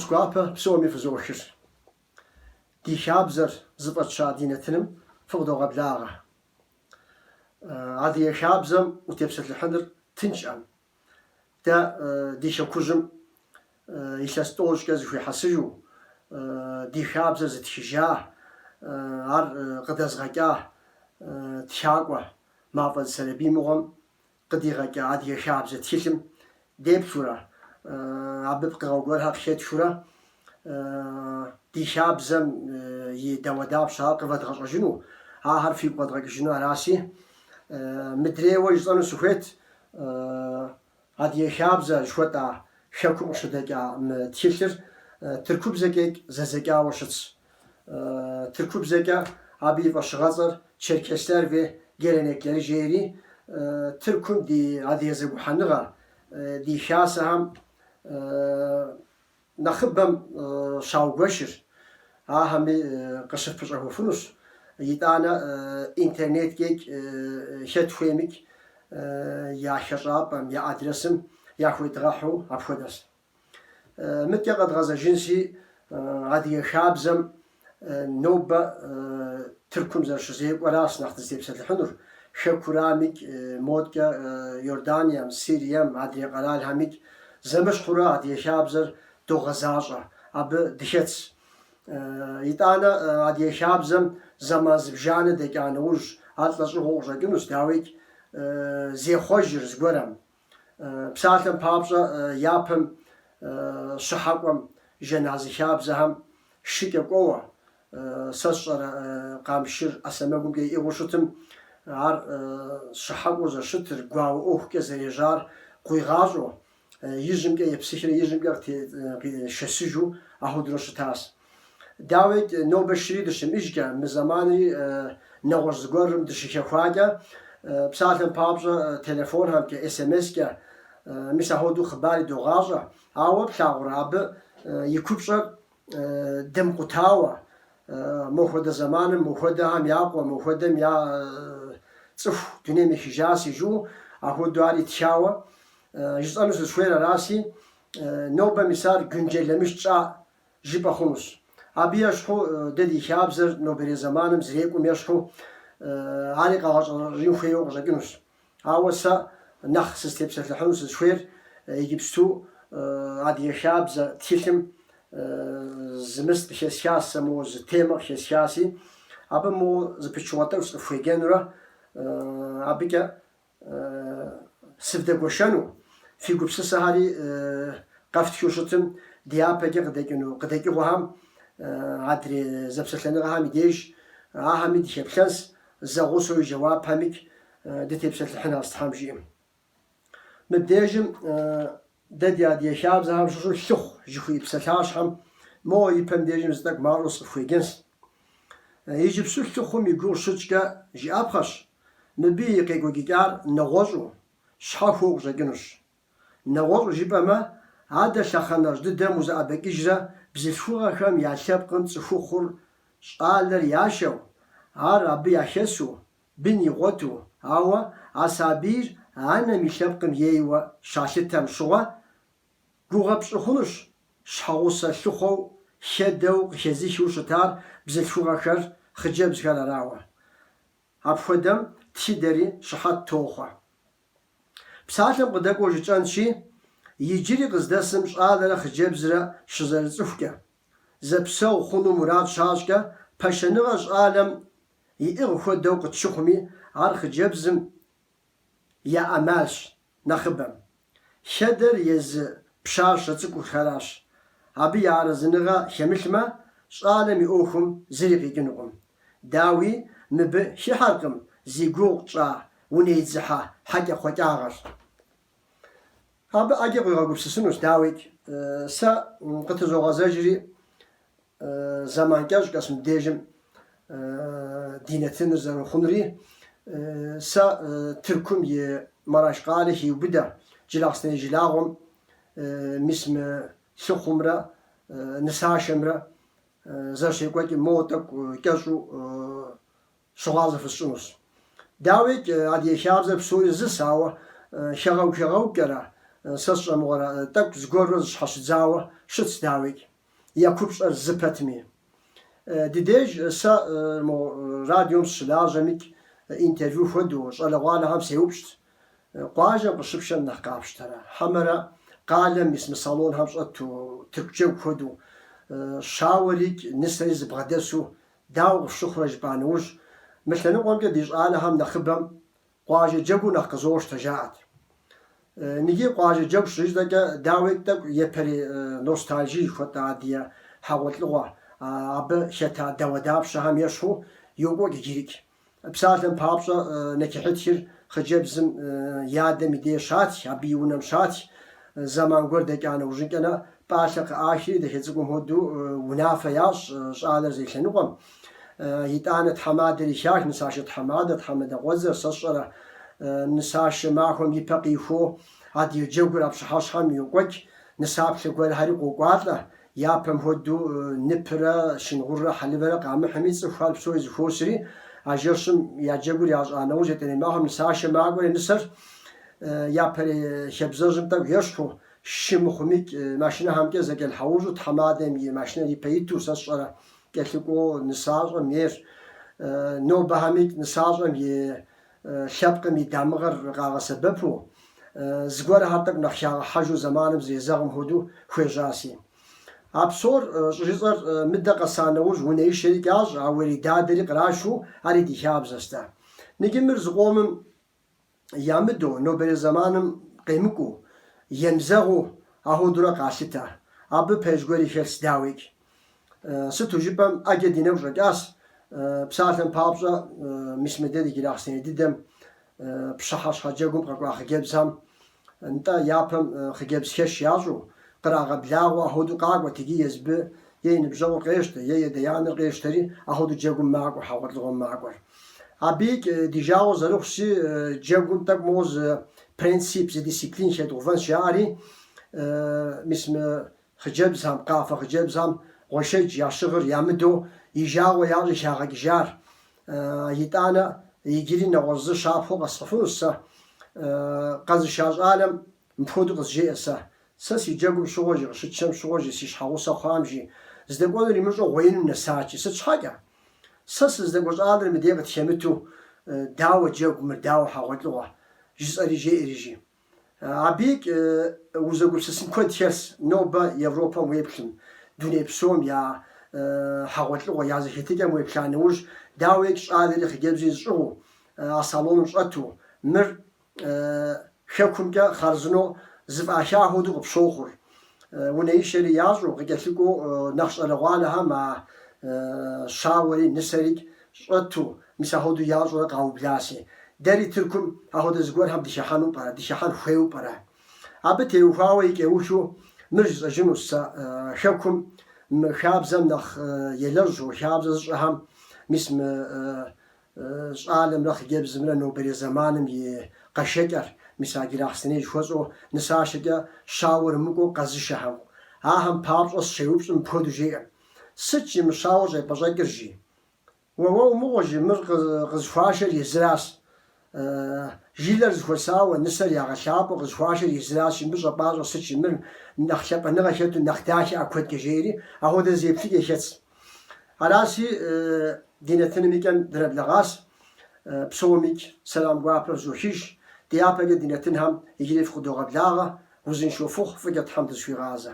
Фӏэхъус гуапэ псоми фызохыр. Ди хабзэр зыфӏэтща ди нэтыным фыкъыдогъэблагъэ. Адыгэ хабзэм утепсэлъыхьыныр тыншӏэм. Дэ ди хэкужьым илъэс тӏощӏкӏэ зыхуихьэсыжу ди хабзэр зытхыжа, ар къыдэзгъэкӏа тхакӏуэ Мафӏэдз Сэрэбий мыгъуэм къыдигъэкӏа Адыгэ хабзэ тхылъым деплъурэ, абы пкъыгъуэ гуэрхэр къыхэтхыурэ ди хабзэм и дауэдапщэхэр къывэдгъэщӏэжыну, ахэр фигу къэдгъэкӏыжыну араси, мыдрейуэ жысӏэну сыхуейт, Адыгэ хабзэ жыхуэтӏа хэкум къыщыдэкӏа мы тхылъыр тыркубзэкӏэ зэдзэкӏауэ щытщ. Тыркубзэкӏэ абы и фӏэщыгъэцӏэр Çerkesler ve Gelenekleri жери, Тыркум ди адыгэ зэгухьэныгъэ, ди хасэхэм Нэхъыбэм щаугуэшыр, ахэми къыщыфпэщӏэхуэфынущ, итӏанэ интернеткӏэкӏ хэт хуеймикӏ я хэщӏапӏэм, я адресым яхуедгъэхьу апхуэдэщ. Мыдкӏэ къэдгъэзэжынщи, адыгэ хабзэм Нобэ Тыркум зэрыщызекӏуэращ нэхъ дызытепсэлъыхьынур. Хэкурамикӏ, модкӏэ Иорданием, Сирием, адрей къэралхэмикӏ зэмыщхьурэ адыгэ хабзэр догъэзащӏэ, абы дыхэтщ. Итӏанэ адыгэ хабзэм зэман зыбжанэ дэкӏа нэужь, ар лӏэщӏыгъуэу къыщӏэкӏынущ, дауикӏ, зехъуэжыр зыгуэрэм. Псалъэм папщӏэ, япэм щыхьэкӏуэм жэназы хабзэхэм шыкӏэ кӏуэуэ, сэ сщӏэрэ къамшыр ӏэ сэмэгумкӏэ иӏыгъыу щытым, ар щыхьэкӏуэу зэрыщытыр, гуауэ ӏуэхукӏэ зэрежьар къуигъащӏэу, ижьымкӏэ епсыхрэ ижьымкӏэ шэсыжу ахуэдэурэ щытащ. Дауикӏ, нобэ шыри дыщымыӏэжкӏэ, мы зэманри нэгъуэщӏ зыгуэрым дыщыхэхуакӏэ, псалъэм папщӏэ, телефонхэмкӏэ, СМС-кӏэ, мис ахуэдэу хъыбари догъащӏэ. Ауэ плъагъурэ, абы и купщӏэр дымкъутауэ, мохуэдэ зэманым мохуэдэхэм я къуэ, мохуэдэм я цӏыху дунейм ехыжаси жыӏэу, ахуэдэу ари тхауэ жысӏэну сызыхуейр араси, нобэ мис ар güncellemiş тщӏа жыпӏэ хъунущ. Абы ещхьу дэ ди хабзэр нобэрей зэманым зэрекӏум ещхьу ари къэгъэщӏэрэщӏэжын хуейуэ къыщӏэкӏынущ. Ауэ сэ нэхъ сызытепсэлъыхьыну сызыхуейр иджыпсту Адыгэ хабзэ тхылъым зы мыст къыхэсхащ, сэ моуэ зы темэ къыхэсхаси, абы моуэ зы пычыгъуэ тӏэкӏу сыкъыфхуеджэнурэ абыкӏэ сывдэгуэшэну, фи гупсысэхэри къэфтхыу щытым, дяпэкӏэ къыдэкӏыну къыдэкӏыгъуэхэм, адрей зэпсэлъэныгъэхэм и деж ахэми дыхэплъэнс, зэгъусэу и жэуапхэмикӏ дытепсэлъыхьынащ Тхьэм жиӏэм. Мыбдежым дэ ди адыгэ хабзэхэм щыщу лъыхъу жыхуиӏэ псалъащхьэм моуэ ипэм дежым зы тӏэкӏу мащӏэу сыкъыфхуеджэнс. Иджыпсту лъыхъум и гугъу щытщӏкӏэ жыӏэпхъэщ, мыбы и къекӏуэкӏыкӏар нэгъуэщӏу, щхьэхуэу къыщӏэкӏынущ. Нэгъуэщӏу жыпӏэмэ, адэ лъэхъэнэжь дыдэм узэӏэбэкӏыжрэ бзылъхугъэхэм я лъэпкъым цӏыхухъур щӏалэр яшэу, ар абы яхэсу, бын игъуэту, ауэ а сабийр анэм и лъэпкъым ейуэ щалъытэм щыгъуэ, гугъэ пщӏы хъунущ щхьэгъусэ лъыхъуэу хэдэу къыхэзыхыу щытар бзылъхугъэхэр, хъыджэбзхэр арауэ. Апхуэдэм тхыдэри щыхьэт тохъуэ. Псалъэм къыдэкӏуэу жытӏэнщи, иджыри къыздэсым щӏалэрэ хъыджэбзрэ щызэрыцӏыхукӏэ, зэпсэгъу хъуну мурад щащӏкӏэ, пашэныгъэр щӏалэм иӏыгъ хуэдэу къытщыхъуми, ар хъыджэбзым я ӏэмалщ нэхъыбэм. Хэдэр езы пщащэ цӏыкӏухэращ. Абы я арэзыныгъэ хэмылъмэ, щӏалэм и ӏуэхум зыри къикӏынукъым. Дауи, мыбы хыхьэркъым зи гугъу тщӏа унэидзыхьэ хьэкӏэкхъуэкӏагъэр. Абы ӏэджэ къуигъэгупсысынущ, дауикӏ. Сэ къытызогъэзэжри, Зэман кӏэщӏкӏэщ мыбдежым ди нэтыныр зэрыхъунури, сэ Тыркум и Мараш къалэ хиубыдэ Джылахъстэней жылагъуэм мис мы лъыхъумрэ нысашэмрэ зэрыщекӏуэкӏым моуэ тӏэкӏу кӏэщӏу щыгъуазэ фысщӏынущ. Дауикӏ, адыгэ хабзэр псори зыс, ауэ хэгъэгу-хэгъэгукӏэрэ, сэ сщӏэмыгъуэрэ, тӏэкӏу зыгуэрурэ зыщхьэщыдзауэ щытщ, дауикӏ. я купщӏэр зы пэтми. Ди деж сэ мо радиом сыщылажьэмикӏ интервью хуэдэу щӏалэгъуалэхэм сеупщӏт, Къуажэм къыщыпшэм нэхъ къафщтэрэ, хьэмэрэ къалэм мис мы салонхэм щӏэту, тырку джэгу хуэдэу, щауэрикӏ нысэри зыбгъэдэсу дауэ къыфщыхъурэ жыпӏа нэужь, мы лъэныкъуэмкӏэ ди щӏалэхэм нэхъыбэм къуажэ джэгур нэхъ къызощтэ жаӏэт. Ныджы къуажэ джэгу щыжытӏэкӏэ, дауикӏ тӏэкӏу япэрей ностальжи жыхуэтӏэ адыгэ хьэгъуэлӏыгъуэ, абы хэта дауэдапщэхэм ещхьу йокӏуэкӏ иджырикӏ. Псалъэм папщӏэ, нэчыхьытхыр хъыджэбзым и адэм и деж щатх, абы и унэм щатх. Зэман гуэр дэкӏа нэужьынкӏэнэ пӏалъэ къыӏахри, дахэ цӏыкӏум хуэдэу унафэ ящӏ щӏалэр зей лъэныкъуэм. Итӏанэ тхьэмадэри хах, нысашэ тхьэмадэ, тхьэмадэ къуэдзэр, сэ сщӏэрэ, нысашэ махуэм и пэ къихуэу адыгэ джэгур а пщыхьэщхьэм йокӏуэкӏ, нысаплъэ гуэрхэри къокӏуалӏэ. Япэм хуэдэу ныпрэ шынгъуррэ хьэлывэрэ къамыхьми, цӏыхухэр псори зэхуосри, а жэщым я джэгур ящӏа нэужь, етӏанэрей махуэм нысашэ макӏуэри нысэр япэрей хабзэжьым тӏэкӏу ещхьу, шы мыхъумикӏ машинэхэмкӏэ зэкӏэлъхьэужьу, тхьэмадэм и машинэр ипэ иту, сэ сщӏэрэ, кӏэлъыкӏуэу нысащӏэм ейр. Нобэхэмикӏ нысащӏэм и лъэпкъым и дамыгъэр къагъэсэбэпу, зыгуэрхэр тӏэкӏу нэхъ хагъэхьэжу зэманым зэрезэгъым хуэдэу хуежьаси. А псор щӏыжысӏэр мыдэ къэса нэужь унэишэри ящӏ, а уэридадэри кърашу, ари ди хабзэщ дэ. Ныджы мыр зыкъомым ямыдэу, нобэрей зэманым къемыкӏуу, емызэгъыу ахуэдурэ къалъытэ. Абы пэж гуэри хэлъщ, дауикӏ. Сыту жыпӏэм, ӏэджэ ди нэгу щӏэкӏащ, псалъэм папщӏэ, мис мыдэ ди Джылахъстэней дыдэм пщыхьэщхьэ джэгум къэкӏуа хъыджэбзхэм, нтӏэ, япэм хъыджэбзхэш ящӏу, кърагъэблагъэу ахуэдэу къакӏуэт, иджы езыбы е и ныбжьэгъур къещтэ, е и адэ-анэр къещтэри, ахуэдэу джэгум макӏуэ, хьэгъуэлӏыгъуэм макӏуэр. Абыикӏ ди жагъуэ зэрыхъущи, джэгум тӏэкӏу моуэ зы принцип, зы дисциплин хедгъэувэнщ жаӏэри, мис мы Хъыджэбзхэм, къафэ хъыджэбзхэм гъуэшэдж ящыгъыр ямыдэу и жагъуэ ящӏи хагъэкӏыжар. Итӏанэ иджыри нэгъуэщӏ зы щапхъэу къэсхьыфынущ сэ. Къэзыша щӏалэм мыпхуэдэу къызжеӏэ сэ. Сэ си джэгум щыгъуэ жи, къыщытшэм щыгъуэ жи, си щхьэгъусэ хъуам жи, здэкӏуэнур имыщӏэу гъуеиным нэсат жи. Сыт щхьэкӏэ? Сэ сыздэкӏуэ щӏалэр мыдей къытхэмыту, дауэ джэгу мыр, дауэ хьэгъуэлӏыгъуэ? жысӏэри жеӏэри жи. Абыикӏ узэгупсысын куэд хэлъщ нобэ Европэм уеплъым, дуней псом я хьэгъуэлӏыгъуэ, я зэхэтыкӏэм уеплъа нэужь, дауикӏ щӏалэри хъыджэбзри зыщӏыгъуу, а салоным щӏэту, мыр хэкумкӏэ хъарзынэу зыфӏаха хуэдэу къыпщохъур. Унэишэри ящӏу, къыкӏэлъыкӏуэу нэхъ щӏалэгъуалэхэм а щауэри нысэрикӏ щӏэту, мис ахуэдэу ящӏурэ къаубласи. Дэри Тыркум ахуэдэ зыгуэрхэм дыхыхьэну пӏэрэ, дыхыхьэн хуейуэ пӏэрэ? Абы теухуауэ и кӏэухыу мыр жысӏэжынущ сэ, хэкум мы хабзэм нэхъ елэжьу, хабзэ зыщӏэхэм мис мы щӏалэмрэ хъыджэбзымрэ нобэрей зэманым и къэшэкӏэр, мис а Джылахъстэней жыхуэсӏэу нысашэкӏэ щауэр мыкӏуэу къэзышэхэм. Ахэм папщӏэ сыщеупщӏым мыпхуэдэу жеӏэ, Сыт жи мы щауэр щӏепӏэщӏэкӏыр, жи. Уэ уэ умыгъуэ, жи, мыр къызыхуашэр езыращ. Жылэр зыхуэсауэ, нысэр ягъэлъапӏэу къызыхуашэр езыращ, мыбы щӏэпӏащӏэр сыт, жи, мыр нэхъ лъапӏэныгъэ хэту, нэхъ дахэ ӏэ куэдкӏэ жеӏэри, ахуэдэ зы еплъыкӏэ хэтщ. Аращи, ди нэтыным и кӏэм дынэблэгъащ. Псомикӏ сэлам гуапэ фызохыж. Дяпэкӏэ ди нэтынхэм иджыри фыкъыдогъэблагъэ. Узыншэу фыхъу, фӏыкӏэ Тхьэм дызыхуигъазэ.